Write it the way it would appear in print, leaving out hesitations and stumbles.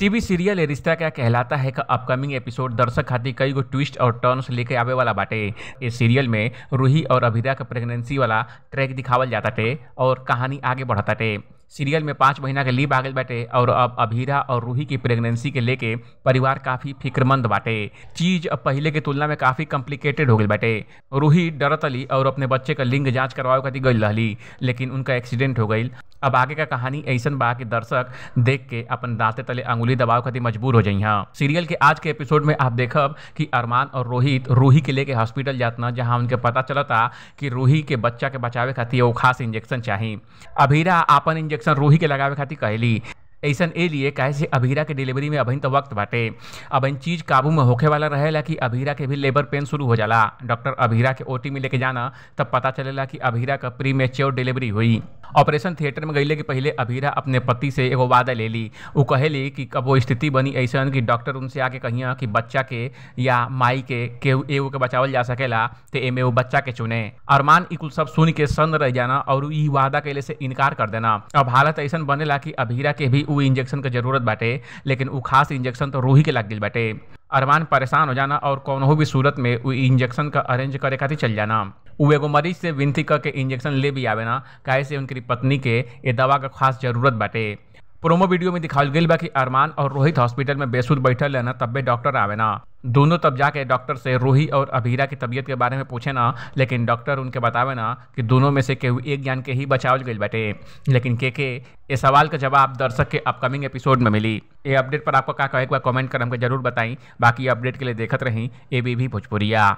TV serial ये रिश्ता क्या कहलाता है का अपकमिंग एपिसोड दर्शक खातिर कई गो ट्विस्ट और टर्न्स लेके आवे वाला बाटे। इस सीरियल में रूही और अभीरा का प्रेगनेंसी वाला ट्रैक दिखावल जाता टे और कहानी आगे बढ़ता टे। सीरियल में 5 महीना के लीव आ गइल बाटे और अब अभीरा और रूही की प्रेगनेंसी के लेके परिवार काफ़ी फिक्रमंद बाटे। चीज अब पहले के तुलना में काफ़ी कॉम्प्लिकेटेड हो गई बाटे। रूही डरतली और अपने बच्चे का लिंग जांच करवावे खातिर गइल रहली, लेकिन उनका एक्सीडेंट हो गई। अब आगे का कहानी ऐसन बा कि दर्शक देख के अपन दांते तले अंगुली दबाव खातिर मजबूर हो जाइहा। सीरियल के आज के एपिसोड में आप देखब कि अरमान और रोहित रूही के लेके हॉस्पिटल जातना, जहां उनके पता चलता कि रूही के बच्चा के बचावे खातिर वो खास इंजेक्शन चाहिए। अभीरा अपन इंजेक्शन रूही के लगावे खातिर कहली, ऐसा ए लिए काहे से अभीरा के डिलीवरी में अभी तो वक्त बाटे। अब इन चीज काबू में होखे वाला रहेला कि अभीरा के भी लेबर पेन शुरू हो जाला। डॉक्टर अभीरा के ओटी में लेके जाना तब पता चलेला कि अभीरा का प्री मेच्योर डिलीवरी हुई। ऑपरेशन थिएटर में गईले के पहले अभीरा अपने पति से एगो वादा ले ली। वो कहेली कि कब वो स्थिति बनी ऐसा कि डॉक्टर उनसे आके कहिया कि बच्चा के या माई के केहू एगो के बचावल जा सकेला तो एमे वो बच्चा के चुने। अरमान ई कुल सब सुन के सन्न रह जाना और ई वादा कैले से इनकार कर देना। अब हालत ऐसा बनेला कि अभीरा के भी वो इंजेक्शन के जरूरत बाटे, लेकिन वो खास इंजेक्शन तो रूही के लग गई बाटे। अरमान परेशान हो जाना और कौनो भी सूरत में वो इंजेक्शन का अरेंज करे खातिर चल जाना। वो एगो मरीज से विनती करके इंजेक्शन ले भी आवे ना, काहे से उनकी पत्नी के ये दवा का खास जरूरत बाटे। प्रोमो वीडियो में दिखावल गइल बा कि अरमान और रोहित हॉस्पिटल में बेसुध बैठल रहना, तब्बे डॉक्टर आवे ना। दोनों तब जाके डॉक्टर से रूही और अभीरा की तबीयत के बारे में पूछे ना, लेकिन डॉक्टर उनके बतावे ना कि दोनों में से केहू एक जान के ही बचावल गइल बाटे। लेकिन के ये सवाल का जवाब दर्शक के अपकमिंग एपिसोड में मिली। ये अपडेट पर आपको का कहे एक बार कमेंट कर हमको जरूर बताई। बाकी अपडेट के लिए देखत रही एबीवी भोजपुरिया।